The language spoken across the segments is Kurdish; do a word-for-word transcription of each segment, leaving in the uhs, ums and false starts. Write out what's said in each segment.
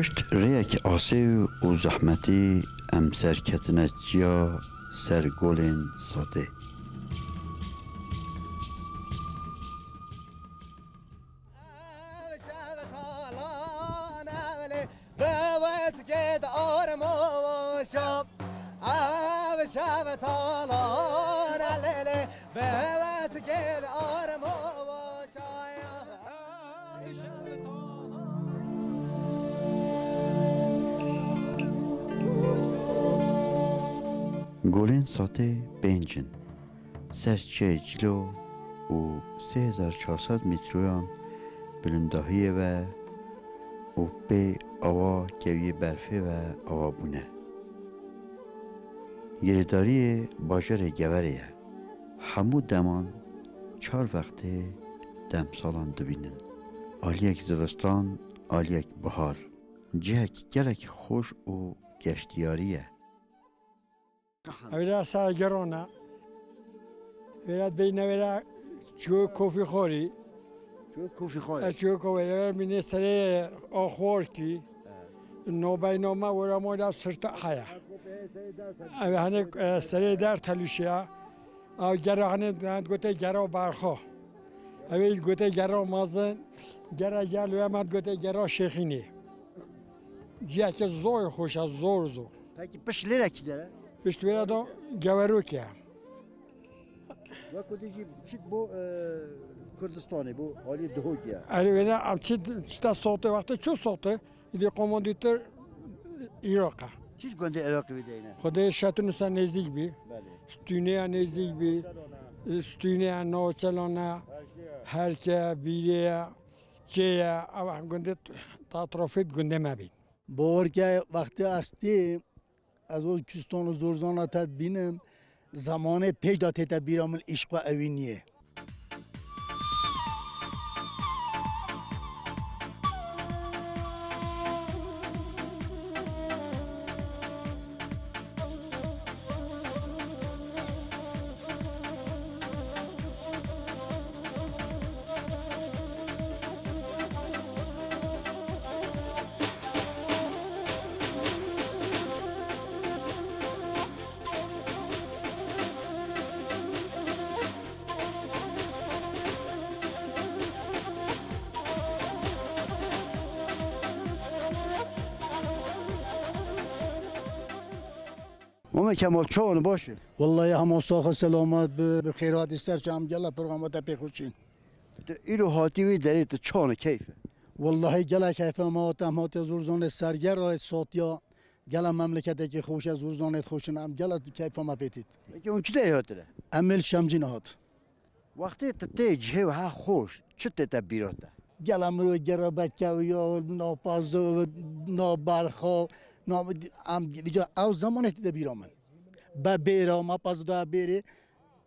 Pişt rêyekî asê û zehmetî em ser ketine çiya ser Golên Satê. Golên Satê pênc in. Ser çiyê Cilo û sê hezar çar sed metroyan bilindahiyê ve û pê awa keviyê berfê ve awa bûne. Girêdariyê bajarê Geverê ye. Hemû deman çar wextê demsalan dibînin. Aliyek zivistan, aliyek bihar. Cihek gelek xweş û geştiyarî ye. Evra sergeron e. Vera beyne vera çiyo kofî xorî. Çiyo kofî xorî. E, çiyo kofî. Evra bine serê axorkî. Nobey noma vera mola sirta haya. Ev hani, e, serê der telişiya. Ev gera hani gote gera berxo. Ev gote gera mazin. Gera gel ve emat gote gera şêxînî. Ciyekê zor xweş e, zor zor. Peki pişt lêre kî dere? Pişt wêra da Geverok e. Wek ku dijî çit bo, e, Kurdistanê, bo alî Dihokê ye. Erê wêra em çit, çita soxtê wextê çû soxtê, îdî komandîtir Iraq e. Çiş gundê Iraqê wî deyne? Xwedê Şetunûsa nêzîk bî. Belê. Stûneya nêzîk bî. Stûneya Navçelana, Herke, Bîrê ye, Çê ye, ew gundê ta trafîk gundê me bî. Bawer ke wextê ez tê, ez o Kurdistan û Zorzana te dibînim, zemanê pêş de tête bîra min îşqa ewî niyê. Mame Kemal, çawan baş e? Wallahî hema sax û selamet bi, bi xêr hatî ser çam gela programa te pê xweşîn. Tu îro hatî wî derê, tu çawan e, keyf e? Wallahî gelek keyf e, me hate, em hate Zorzanê serger ayet satiya. Gela memleketekî xweş e, Zorzanê xweş in, em gela keyfa me pê tît. Peki hûn çi derê hatine? Em ê li Şemcîn hat. Wextê tu tê cihê wiha xweş, çi tête bîra te? Gela mirov gera bekewiya, napazo, naberxo, na, em, vîca ew zamanê tête bîra min. Be bêra, me pez da bêrê,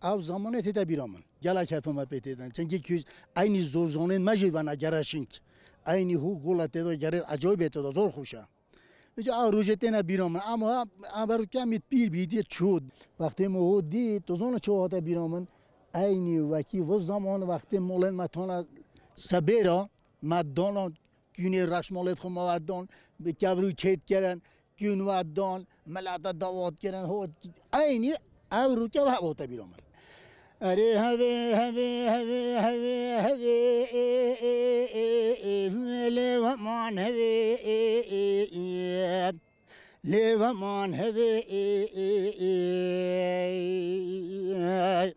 ew zamanê tête bîra min. Gela keyfa me pê têdin. Çimkî kûz eynî Zorzanên me jî vena gere şînk. Eynî hû gola têda gerê ecayîbê têda, zor xweş e. Îca ew rojê têne bîra min. Ema em berû kemî pîr bî, dî çû. Wextê min ho dî, tu zana çawa hate bîra min? Eynî wekî vî zaman wextê molên me tane sebêra, me dana kûnê reşmalê xwe me ve dan, bi kevirû çêt kirin, kûn ve dan, milete dawat kirin, ho eynî ew rûke ve hate bîra min. Erê hevê, hevê, hevê, hevê, hevê, ê, ê, ê, ê, lê ve man hevê, ê, ê, ê, lê ve man hevê, ê, ê, ê, ê.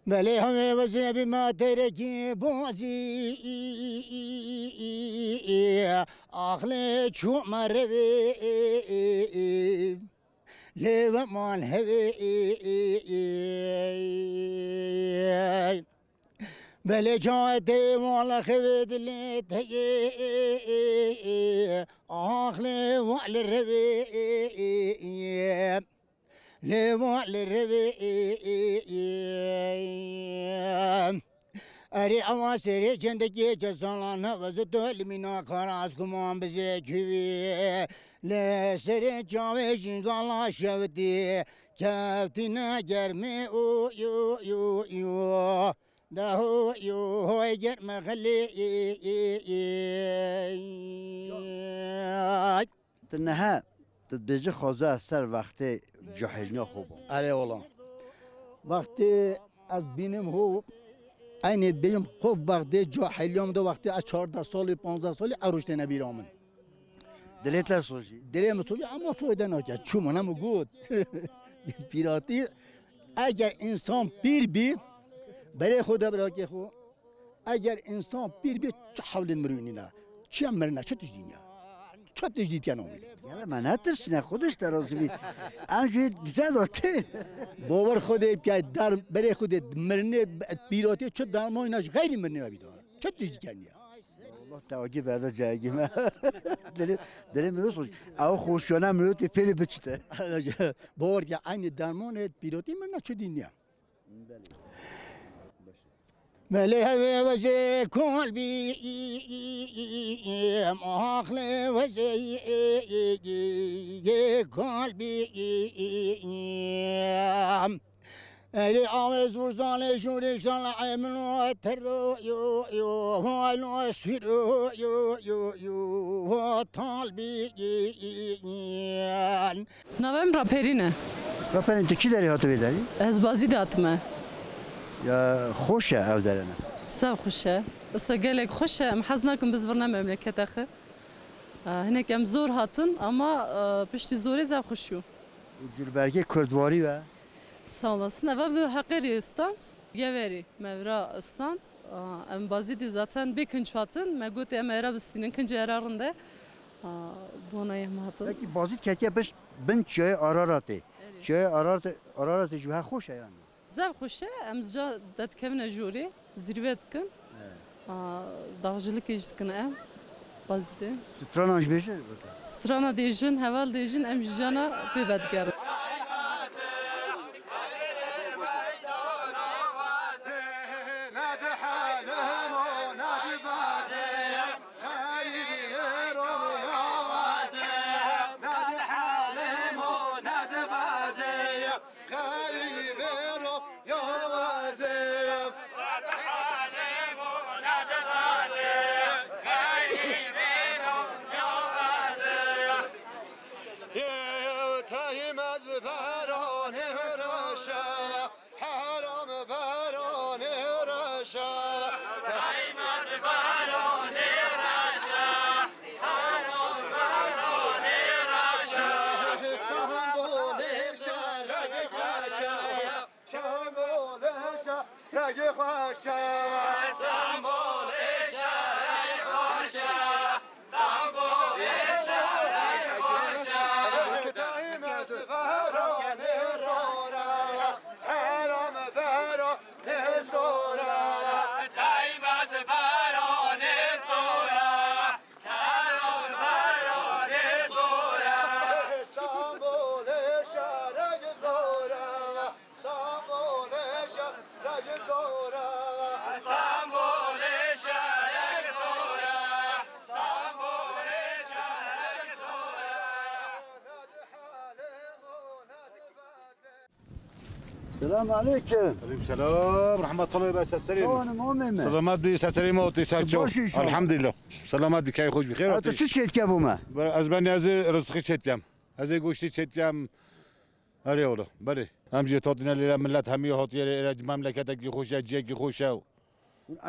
Belê hevê ve zêbî me terekî bazî, axlê çû me revê, lê ve man hevê. Belê çaetê wala xevê dilê te yê, axlê wale revê, lê wale revê. Erê ewa serê çendekê çe sala navez tu limîna karas kuman bizê kivî. Lê serê çavê jingala şevtî kevtîne germê û, û, û, û. Daho yo hoy germe xelê. Tu nehe, tu dibêjî xweza ser wextê cahilniya xwe bû. Erê wala. Wextê ez bînim ho, eynê bêjim xwe wextê cahiliya min de wextê ez çardeh salî, panzdeh salî, ew roj têne bîra min. Dilê te sojî? Dilê min sojî, ama foyde nake. Çû min, min got. Pîratî, eger însan pîr bî, berê xwe de birakê xwe, eger însan pîr bî, çi hewlên miroyî nîne. Çiya mirine, çi tiştî nîne. Çi tiştî dike namîne. Yala me netirsine, Xwedê ji te razî bî. Em jî dide de tê. Bawer Xwedê bike, der, berê Xwedê mirinê, pîratî çi dermanî ne ji xeyrî mirinê me bî de. Çi tiştî dike nîne. Allah te agî berde cayegî me. Dilê, dilê mirov xweş. Ew xweşiyana mirov tê pêlê biçite. Bawer ke eynî dermanê pîrotî mirine çi dî nîne. Belê hevê wezê kol bî, axlê wezê kol bî. Elî avê zûrzanê jûrî zana emno tero yo yo, vaylo siro yo yo yo, talbî. Navê min Raperîn e. Raperîn, tu kî derê hatî vê derê? Ez Bazîdê hatime. Ya xweş e ev derene? Zaf xweş e. Isa gelek xweş e. Em hez nakin bizvirne memleketa xwe. E, hinek em zor hatin ama, e, piştî zorê zaf xweş bû. Û cûlbergê kurdwarî ve? Sağ olasın. Eva vê heqê rê stand. Geverî me vira stand. A, em Bazîdê zaten bê kinç hatin. Me gotê em era bistînin. Kincê era rind e. A, bona em hatin. Peki Bazîd ketiye pişt bin çiyayê Araratê. Erê. Çiyayê Araratê, Araratê jî wiha xweş e yani? Zaf xweş e. Em ca dedikevine jorê. Zirve dikin. Evet. A, dağcılık jî dikin em. Bazîdê. Strana jî bêje? Strana dêjin, heval dêjin, em ji cana pê vedigerin. Xerîbê ro ya wazê. Yê tayî mez beranê reşa, heram beranê reşa. Tayî mez beranê reşa, heram beranê reşa. Stenbolê şerek şaşa. Şemolê şerek xweşe. Şemolê şerek xweşe. Şemolê şerek xweşe. Daîme ziberanê sora, heram beranê sora. Daîme ziberanê sora, heram beranê sora. Stenbolê şerek zora. Stenbolê şerek zora. Stenbolê şerek zora. Stenbolê şerek zora. Selam aleyküm. Aleyküm selam. Rahmetullah ve serserî. Çawanî mamê me? Selamet bî, serserî me, otî ser çaw. Baş inşallah. Elhamdülillah. Selamet bî, key xweş bî. Xêr hatî. Çi çêtke bû me? Ez ben ez rizqî çêtkem. Ez ê goştî çêtkem. Erê oğlu, belê. Em jî tatîne lêre, millet hemî hatiye lêre, memleketekî xweş e, ciyekî xweş e. Hûn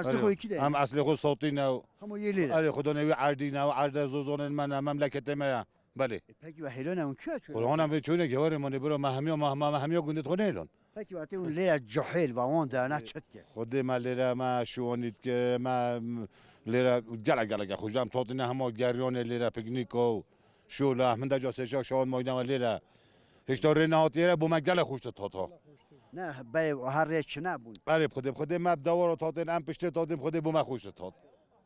eslê xwe yekî de? Em eslê xwe Sotî ne. Hemû yê lêre? Erê, xwe danê wî erdî ne, erd e zozonên me ne, memleketê me ye. Belê. E, pekî we hêlone hûn kuya çûne? Xwe hona vê çûne gewarê mane biro, me hemiya, me, me, me hemiya gundê xwe nêlon. Pekî we tê hûn lêre cahil ve wan dene çi dike? Xwedê me lêre me şiwanî dike, me, m, lêre gelek gelek e xweş em tatîne hema geryanê lêre piknîko. Şola, min de ca sê şeş şawan mayî de me lêre. Hêşta rê nehatiye re bo me gelek xweş di tata. Ne, berê her rê çi nebûn? Erê bi Xwedê, bi Xwedê me bi dewara tatên, em piştê tatên bi Xwedê bo me xweş di tat.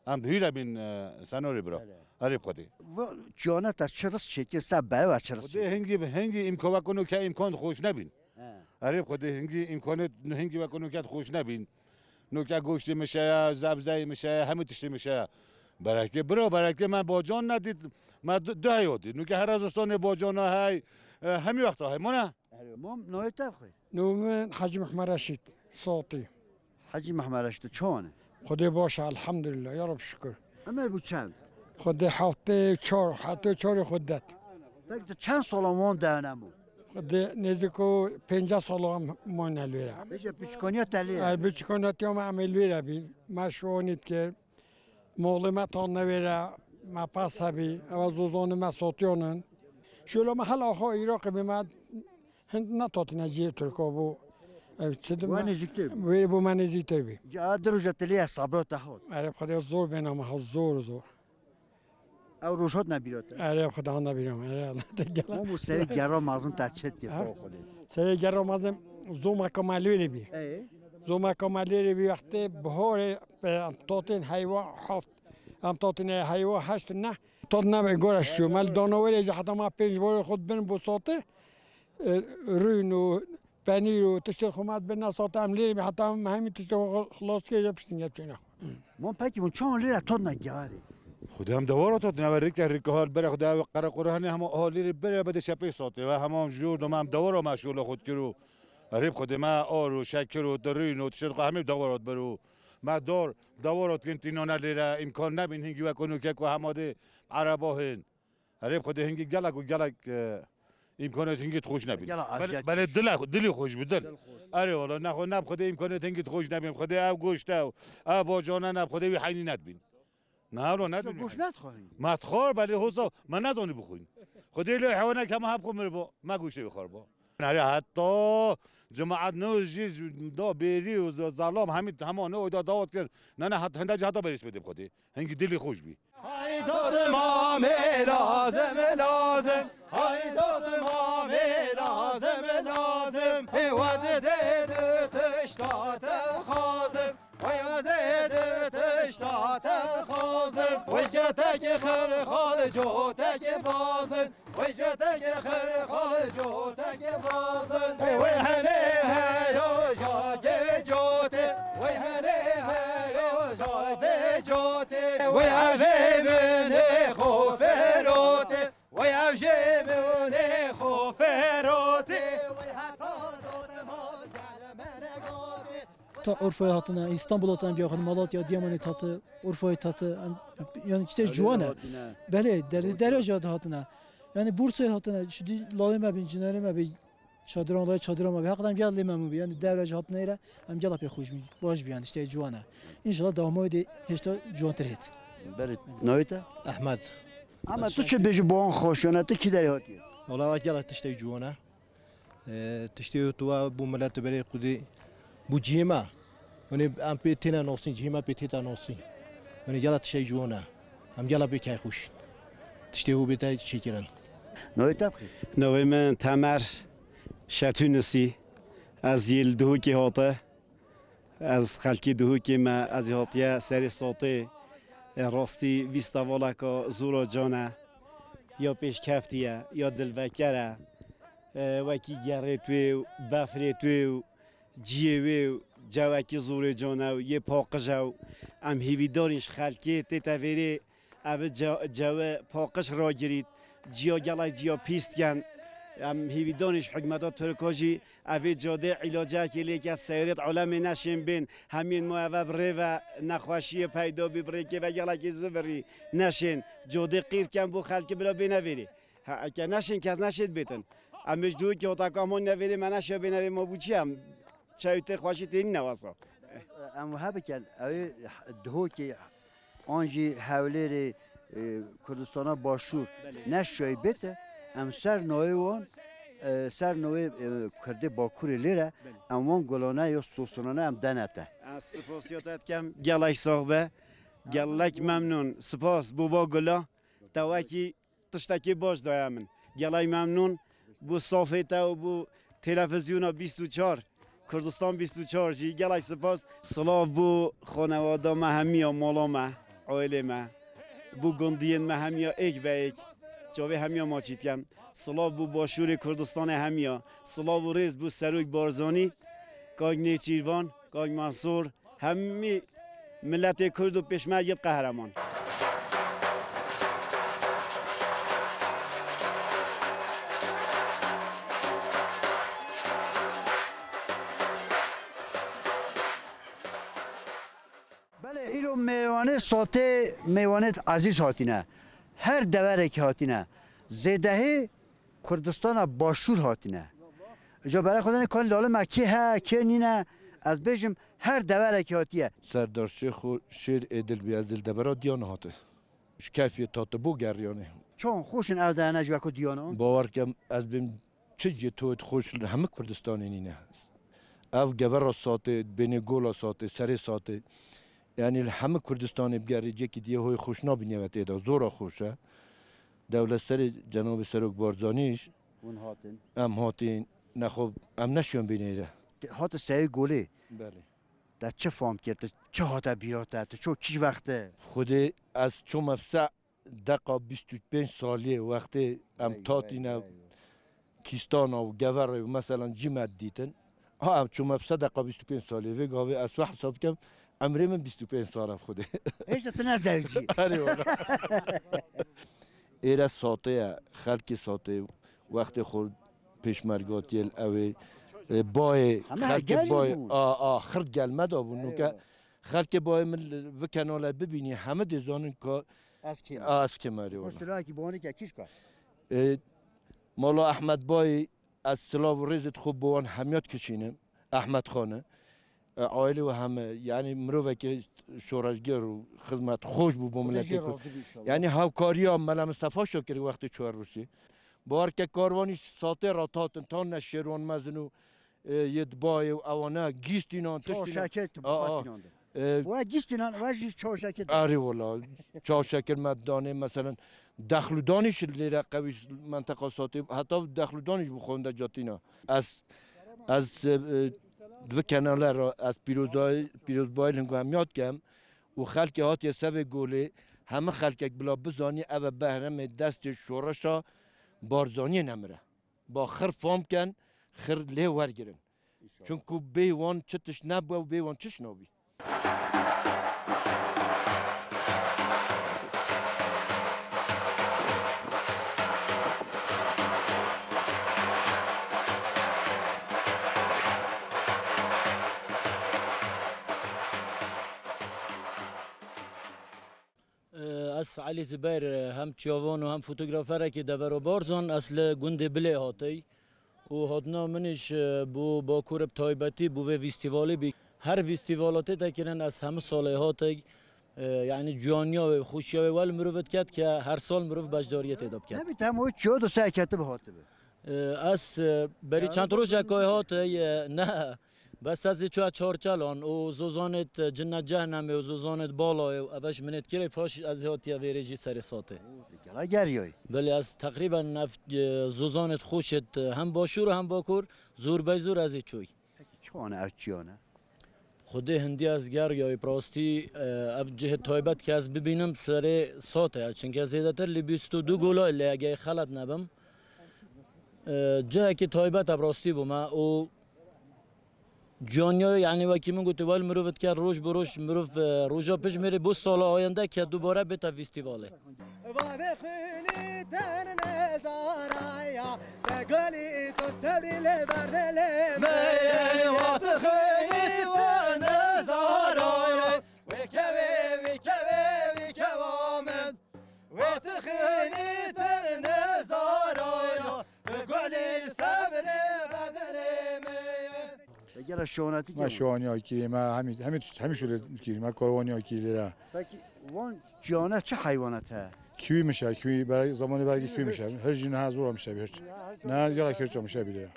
Em hîre bîn, e, senorê bira. Erê. Erê bi Xwedê. Va, ciyana te çi risk çêkir, se berê we çi risk çêkir? Xwedê hingî, hingî îmkan wekû nûke îmkan xweş nebîn. He. Erê bi Xwedê hingî îmkanê hingî wekû nûke xweş nebîn. Nûke goştê min şeye, zebzeyê min şeye, hemû tiştê min şeye. Berekê biro, berekê me bacan nedît, me du, du heyo dît. Nûke her zistanê bacana hey, e, hemî wexta hey. Mane? Erê, mam, navê te bixwe? Navê min Hecî Mehmed Reşîd, Sotî. Hecî Mehmed Reşîd, tu çawan e? Xwedê baş e, elhamdulillah, ya Reb şükür. Emer bû çend? Xwedê heftê çar, heftê çarê xwe det. Peki tu çend sala wan dewne bû? Xwedê nêzîko pênceh sala em mayne li wêre. Bêje piçkaniya te lê ye? Ay, piçkaniya me em ê li wêre bîn. Me şiwanî dikir. Moxlê me tan newêre, me pes hebî, ew zozanê me sotiyan in. Şola me hela xwe Iraqê bî, me hind netatine cihê Tirka bû. Ev çi di Wa me, nêzîktir bû. Wê bû me nêzîktir bî. Ca di roja te lê ye sabra te hat. Erê Xwedê zor bêne me hat zor zor. Ew roj hat nebîra te. Erê Xwedê handa bîra me, erê Allah te gela. Hûn bû serê gera mezin te çet kir Ha? xwe Xwedê. Serê gera mezin zomeka me lê bî. Ey. Zomeka me lê bî wextê biharê, e, em tatên heywa heft. Em tatîne heywa heşt ne. Tat nebe gore şû. Me li danawerê jî heta me pênc barê xwe dibin bo sotê. E, rûn û penîr û tiştê xwe me dibin ne sotê em lê bî heta me hemî tiştê xwe xilas kir ya piştî nge çêne xwe. Mon pekî hûn çawan lê re tat ne giharê? Xwedê em dewara tat nebe rîk te rîk hal bere xwedê ew qereqore hene hema aha lê re bere bede şepê sotê ve hema em jor doma em dewara me şola xwe dikir û rêb xwedê me ar û şekir û tirîn û tiştê xwe hemî dewara dibir û me dar Dawara dikin tînane lêre îmkan nebîn hingî wek û nûke ku hema dê ereba hên. Erê bi Xwedê hingî gelek û gelek, e, îmkanêt hingî xweş nebîn. Gelek Belê, eziyet belê çekmiş. dile, dilî xweş bi dil. Dil xweş. Erê wala, nexwe ne bi Xwedê îmkanêt hingî xweş nebîn. Xwedê ev goşte ew, ev bacane ne bi Xwedê wî heynî nedibîn. Ne wala Şo nedibîn. goşt nedixwe hingî. Me dixwar belê hosa, me nezanî bixwîn. Xwedê lê heywanek hema hep xwe mir bo, me goştê wî xwar bo. Herê heta cemaet ne jî da bêrî û zalam hemî hema ne oyda dawet kir. Ne ne hat hende jî heta berîs bidê bi Xwedê. Hingî dilî xweş bî. Hay dodum amê lazim lazim. Hay dodum amê lazim lazim. Ê wazê dê du tişta te xazim. Wey wazê du tişta te xazim. Wey ketekê xirxal cotekê bazin. Wey cotekê xirxal cotekê bazin. Wey henê hero jagê cotê. Wey henê hero jagê cotê. Wey evê binê xo ferotê. Wey ev jê binê xo ferotê. Wey heta dotê ma gelmene gotê. Ta Urfayê hatine, Îstanbulê hatine, biya xwe Malatya, Diyamenê hate, Urfayê hate, em, yani işte Her ciwan e. hatine. Belê, der-, Doğru. dereja de hatine. Yani Bursayê hatine, şu di-, lalê me bin, cinerê me bin, çadiran, layê çadiran me bin. Hakikaten gel lê memnun bin. Yani dereja hatine êre, em gela pê xweş bin. Baş bin yani işte ciwan e. İnşallah dawamı de hêşta ciwantir hêt. Belê, navê te? Ahmet. Ama tu çi bêjî bo wan xweşiyane, tu kî derê hatî? Wala gela tiştê ciwan e. E, tiştê tu wa bû milet berê xwedî bû cihê me. Hûn ê em pê têne nosîn, cihê me pê têta nosîn. Hûn ê gela tiştê ciwan e. Em gela pê keyxweş in. Tiştê hû bê te çêkirin. Navê te bixîr? Navê min Temer Şetûnisî. Ez yê li Duhokê hate. Ez xelkê Duhokê me, ez ê hatiye serê sotê. E, rastî vîst hevaleka zora can e. Ya pêşkeftî ye, ya dilveker e. E, wekî gerê wê û befrê wê û ciyê wê û cewekî zûrê can ew yê paqij ew. Em hêvîdarîn ji xelkê tête vêrê ev ce-, cewe paqij ragirît. Ciya gelek ciya pîs diken. Em hêvîdarîn ji hikûmeta Tirka jî evê cadê îlacekê lê ket seyarêt alemê neşên bên. Hemiyên ma eve bi rê ve nexweşiyê peyda bî, bi rêkê ve gelekî zibirî neşên. Cadê qîr ken bo xelkê bila bêne vêrê. Ha, eke neşên kes neşêt bêtin. Em ji Duhokê hotaka hemon nevêrê me neşiya bêne vê ma bû çi em? Çayo tê xweşî tênî newasa. Em wiha bikin, ew ê Duhokê an jî Hewlêrê, e, Kurdistana Başûr Belê. neşiyayî bête, em ser nayê wan, e, ser nayê, e, Kurdê Bakurê lêre, Belê. em wan gulane ya sosinane em dene te. Ez spasiya te dikem, gelek sax be. Gelek memnûn. Spas bo va gula. Te wekî tiştekî baş daye min. Gelek memnûn bo safê te û bo televîzyona bîst û çar, Kurdistan bîst û çar jî gelek spas. Silav bo xanewada me hemiya, mala me, ailê me, bo gundiyên me hemiya êk be êk. Çavê hemiya maçî dikem. Silav bo Başûrê Kurdistanê hemiya. Silav û rêz bo Serok Barzanî, Kak Nêçîrvan, Kak Mansûr, Hemî miletê Kurd û pêşmergên qehreman. Mêvanê Sotê, mêvanê ezîz hatîne. Her deverekî hatîne. Zêdehî Kurdistana Başûr hatîne. Îca berê xwe danê kalî lale me kê he, kê nîne. Ez bêjim her deverekî hatiye. Serdar Şêxo şêr ê dil bî, ez dil devera Diyana hate. Ji kefiyê tatibû geriyane. Çon xweş in ev dayana ji weko Diyana? Bawer kem ez bêm çi cî tu xweş li hemî Kurdistanê nîne. Ev gevera Sotê, bênê gola Sotê, serê Sotê. Yanî li hemî Kurdistanê bigerî cekî diye hoy xweş nabînî ve tê de. Zora xweş e. Dewlet serê Cenabê Serok Barzanî jî Hûn hatin. Em hatin. Nexwe em neşiyan bînê re. Te hate serê golê. Belê. Te çi fam kir? Tu çi hate bîra te? Tu ço kîj wexte? Xwedê ez çûme visa deqa bîst û pênc saliyê wextê em Eyvah, tatîne eyvah. Kîstana û geverê û meselan cî me dîtin. Ha, em çûme visa deqa bîst û pênc saliyê. Vê gavê ez wê hesab bikem, emrê min bîst û pênc sal e xwedê. Hêşta tu nezewicî. Erê wala. Êre Sotê ye, xelkê Sotê wextê xwe pêşmergatiyê li ewê, e, bayê, Heme xelkê gel bayê, bûn. A, a, xird gel me da bûn. Eyvallah. Nuke xelkê bayê min li, vi kenalê bibînî, hemî dê zanin ka Ez kêm. A, ez kêm, erê wala. Xwe silahekî bonî ke kîşka. E, Mala Ehmed Bayê, ez silav û rêzê xwe bo wan hemiya dikişînim. Ehmed Xan e. E, aîlê we heme, yanî mirovekî şoreşger û xizmetxweş bû bo Xwedê miletê jê Kurd. Razî be înşallah. Yanî hevkariya Mela Mistefa Şakirî wextê çûye Rûsî. Bawer ke karwanî Sotê re tatin, tan ne Şêrwan Mezin û, e, yê di bayê û ewana gîstînan, Çawa tiştînan. Şakir tu Aa, aa. Fatînan de. E, We gîstînan, we jî çawa şekir. Erê wala, çawa şekir me danê, meselen, dexlûdanî jî lêre qewî menteqa Sotê, heta dexlûdanî jî bi xwe de catîna. Ez, ez, e, di vi kenale re ez pîrozay-, pîrozbayê li hemî dikem û xelkê hatiye sevê golê, hemî xelkek bila bizanî eve behremê destê şoreşa Barzaniyê nemire. Ba xir fam ken, xir lê wergirin. Înşallah. Çunku bê wan çi tişt nebû û bê wan çi tişt nabî. Ez Elî Zibeyr, hem çiyavan û hem fotograferekî devera Barzan, ez li gundê Bilê hatey û hatina min îş bo Bakur bi taybetî bo vê festîvalê bî. Her festîvala tê de kirin ez hemû salê hatey, yanî ciyaniya wê, xweşiya wê wel mirov diket ke her sal mirov beşdariyê tê de biket. Nebî te hemû çiyo du sey ketibi hatibi. Ez berî çend rojek hatey, ne. Bes ez ê çûya Çarçelan û zozanêt cinnet cehnemê û zozanêt balayê û eve ji minêt kirê paş ez ê hatiye vêrê jî serê Sotê. Oo, te gela geriyayî. Belê ez teqrîben ev, e, zozanêt xweşêt, e, hem başûr û hem bakur zor bey zor ez ê çûy. Peki çi wan e ev çiyane? Xwedê hindî ez geriyayî bi rastî, e, ev cihê taybet ke ez bibînim serê Sotê ye. Çunke zêdetir li bîst û du gola lê egey xelet nebim. E, cihekî taybet e bi rastî bo me û Ciyaniya, yanî wekî min gotî, wel mirov dike roj bi roj, mirov, e, roja pişt mirê bo sala ayende ke dubare bête festîvalê. Vadê xwînî ten nezaraya, te galî tu sebrî lê berdê lê me ye. Vadê xwînî ten nezaraya, wê kevê, wê kevê, wê keva min. Wê tu xênî ter nezaraya, bi gulî sebrê bedilê me. Te gera şonatî Me kema? Şonatî kî, me hemî, hemî, hemî şûlê kî, me karwanî kî lêre. Peki, wan ciyane çi heywanat he? Kîwî mişe, kîwî, ber-, zamanê bergî kîwî mişe. Hirç jî niha zor mişe bî, hirç. Niha gela hirç mişe bî lêre.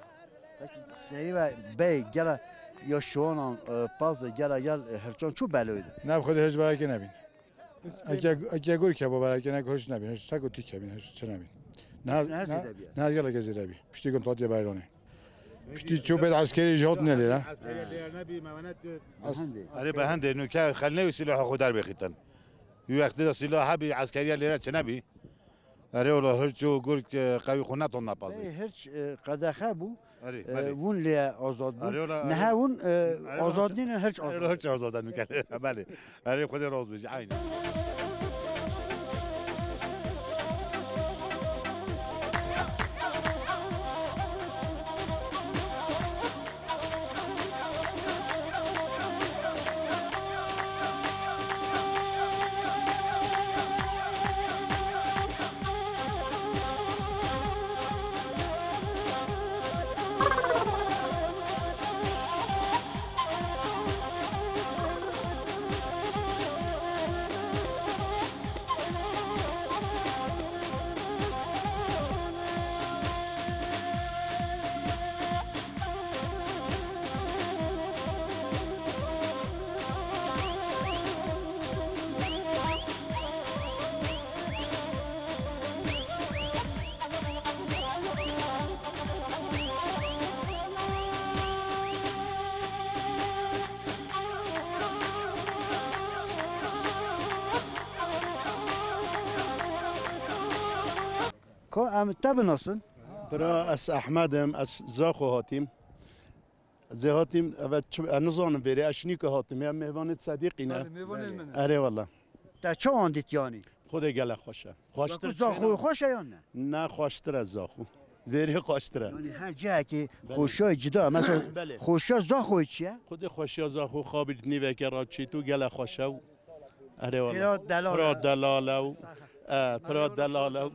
Peki, seyî ve bey, gela ya şonan, e, pazı, gela gel, e, hirçan çû beloydu? Ne, bi xwedê hirç berekê nebîn. Eke, eke gur kebo berekene ku hiç nebîn, hiç tek û tîk hebîn, hiç çi nebîn. Ne, ne, ne zêde bîye. Ne gelek zêde bî. Piştî ku hatiye Beyranê. Piştî çû bêt eskerî jî hatine lêre. Eskerî lêre nebî, mewenet. Erê, behendê, nûke xelnê û sîlaha xwe derbêxîtin. Wî wextê de sîlah hebî, eskeriya lêre çi nebî. Erê, wala hirç û gurk, e, qewî xwe neton napazê. Erê, hirç, e, qedexe bû. Erê, E, belê. Hûn lê azad bûn. Erê, wala, Niha erê. Hûn, e, Erê, wala. Azad nînin, hirç Erê, azad. Hirç azad nûke. Belê. Erê, Xwedê razî bê. Eynî. Ka em te binasin? Bira, ez Ehmed im, ez Zaxo hatîm. Ez ê hatîm, eve çi, ez nizanim vêrê, ez şinî ke hatîm, ya mêvanê Sedîqî ne. Belê, mêvanê min e. Erê wela. Te çawan dît yanî? Xwedê gelek xweş e. Xweştir Zaxo xweş e yan ne? Ne, xweştir e Zaxo. Vêrê xweştir e. Yanî her cihekî Belê. Xweşiyayê cida, mesela Belê. Xweşiya Zaxoyê çi ye? Xwedê xweşiya Zaxo xabî nîveke ra çît û gelek xweş e û Erê wala. Pira delal e. Pira delal e û, e, pira delal e û.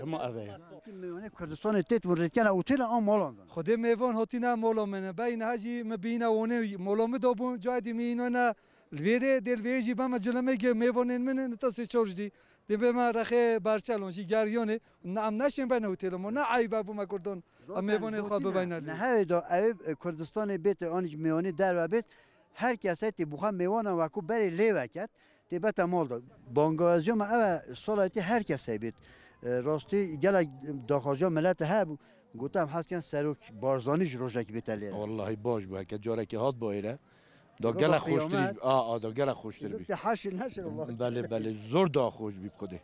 Hema ev e. Ki mêvanê Kurdistanê têt hûn rêdkene otêla an malan dan. Xwedê mêvan hatîne mola min e. Beyne hecî min bîne wonê mola min da bûn, cayê dî min înane li vêrê, dê li vê jî beme cilemê ge mêvanên min in, ta sê çar jî. Dê beme rexê Berçelon jî geryanê. Ne em neşên bene otêla ma, ne eyb e bo me Kurdan. Em mêvanê xwe bibeyne lê. Nehewê da ew, e, Kurdistanê bêt, an jî mêvanê derve bêt. Her kesê tê bixwe mêwana wekû berê lê veket, tê bete mal de. Bangawaziya me ev e, sala tê her kesê bêt. E, rastî gelek daxwaziya milete hebû. Gote em hez ken Serok Barzanî ji rojekî bête lê re. Wallahî baş bû, heke carekê hat bayê re. Da Eva gelek da xweştirî, qiyame. A, a, da gelek xweştir bî. Te haşir neşir Allah. Belê, belê, zor da xweş bî bi Xwedê.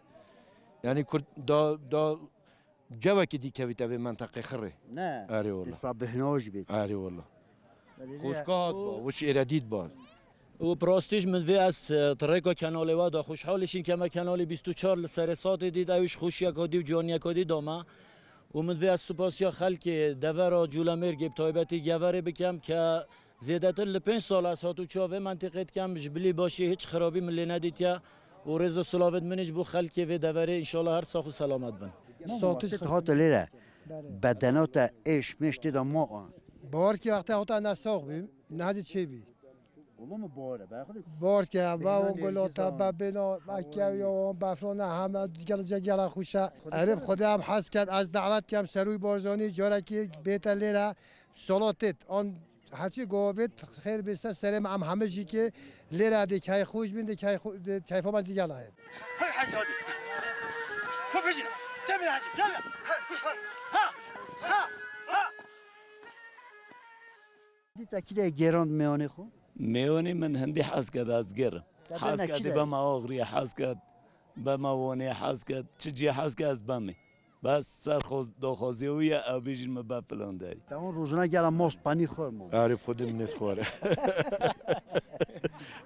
Yani Kurd da, da Cewekî dî kevîte vê menteqê xirê. Ne. Erê wala. Hesab bihna jî bêt. Erê wala. Belediye Xwezka hat o ba, wişk êre dît ba. Û bi rastî jî min vê ez, e, ti rêka kenalê we de xweşhal î, çinke me kenalê bîst û çar li serê satê dît, ew jî xweşiyeka dî û ciwaniyeka dî da me. Û min vê ez supasiya xelkê devera Colemêrgê bi taybetî Geverê bikem ke Zêdetir li pênc sal ez hat û çav vê mentîqê dikem, ji bilî başî hiç xirabî min lê nedîtiye û rêz û silavêt min jî bo xelkê vê deverê, înşallah her sax û selamet bin. Sotî Wextê tu hate lêre, Belê. Bedena te êş mêş tê de ma an. Bawer ke wextê hata ne sax bîm, ne hezî çê bî. Oğlum mu bawer e? Ben xwedî Bawer ke, Beyna ba o nêrgî gulota, zan. Ba bêna, ba Oy. Kew ya, o befrona, heme gel gel xuşa. Xwedî Erib te- Xwedê em hez ken, ez dawet kem Serûy Barzanî, carekî bête lêre, solo têt. An Heçî govêt xêr bê ser serê me, em hemî jî ki lêre dê key xweş bin, dê key xwe-, dê keyfa me zî gel ayet. Hey Hecî, hadi. Top peşine. Gel bir Hecî, gel bir. Ha, ha, ha. Dî te kî de gêrand mêwanê xwe? Mêwanê min hindî hez ket ez gerim. Te bêne Hez ket kî de de? Bema Oxriyê, hez ket bema Wanê, hez ket çi cî hez ket ez bemê. Bes ser xwe daxwaziya wî ye, ew bêjin min be filan derî. Te hûn rojna gela mast penî xwar mû? Erê, bi Xwedê min nêt xwar.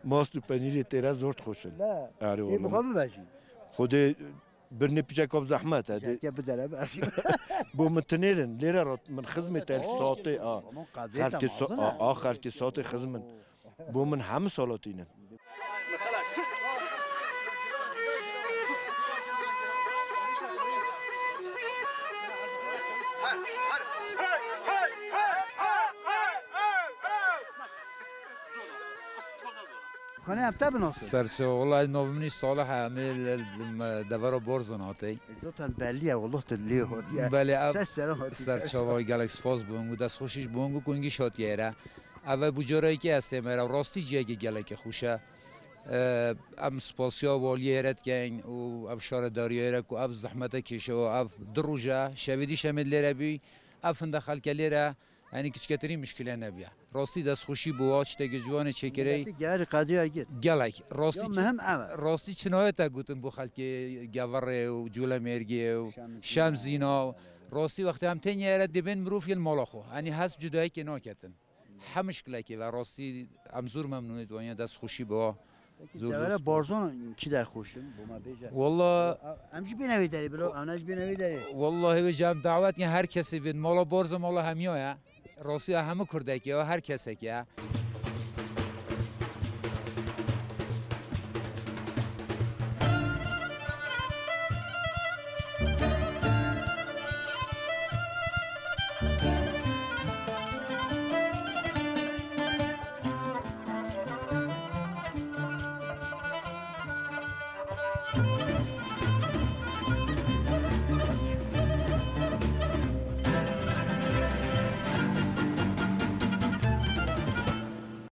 Mast û penîrê têre zor dixweşin. Ne. Erê, Ê wala. Bi xwe bibejî. Xwedê birnê pîçeka bi zehmet e. Jeke bidere be. Bo min tinêrin, lêre rat min xizmete Oh, saatê, a. Aman qadiyê Xelkê te sa-, mazin e. A, a xelkê saatê xizmin. Bo min hemû salatînin. Kanê em te binasin. Serçe, wallahî navê min jî Salih e, em ê li, li, li devera Borzan hatê. E, zaten belli ye, wallah te lê hatiye. Belê, ev Ses sera hatiye, ses serçava sera. Gelek spas bo hingû, destxweşî ji bo hingû ku hingî şatiye here. Ev e bû carayekê ez têm here, rastî ciyekê gelekê xweş e. E, em spasiya waliyê here dikeyn û ev şaredariyê here ku ev zehmete kêşewa, ev du roj e, şevê dî şemê lêre bî, ev hinde xelke lêre, yanî kiçketirî mişkile nebiye. Rastî destxweşî bo wa, tiştekê ciwanê çêkirey. Miletê gel qedrî gir. Gelek. Rastî Ya çi-, muhim ev e. Rastî çinayê te gotin bo xelkê Geverê û Colemêrgê û Şemzîna. Şemzîna. Rastî wextê em tênye here dibên mirov yên mala xwe. Yanî hez cudayekê naketin. He mişkilekê ve rastî em zor memnûn ê, waniye dest xweşî biwa. Peki, zor, devera zor. Barzan kî der xweş in? Bo me bêje. Walla Em jî bêne wê derê, bilo, em ne jî bêne wê derê. Wallahî wê cem dawet ya her kesê bin. Mala Barza mala hemiya ya. Rastî ya hemû kurdekê ya, her kesekê ya.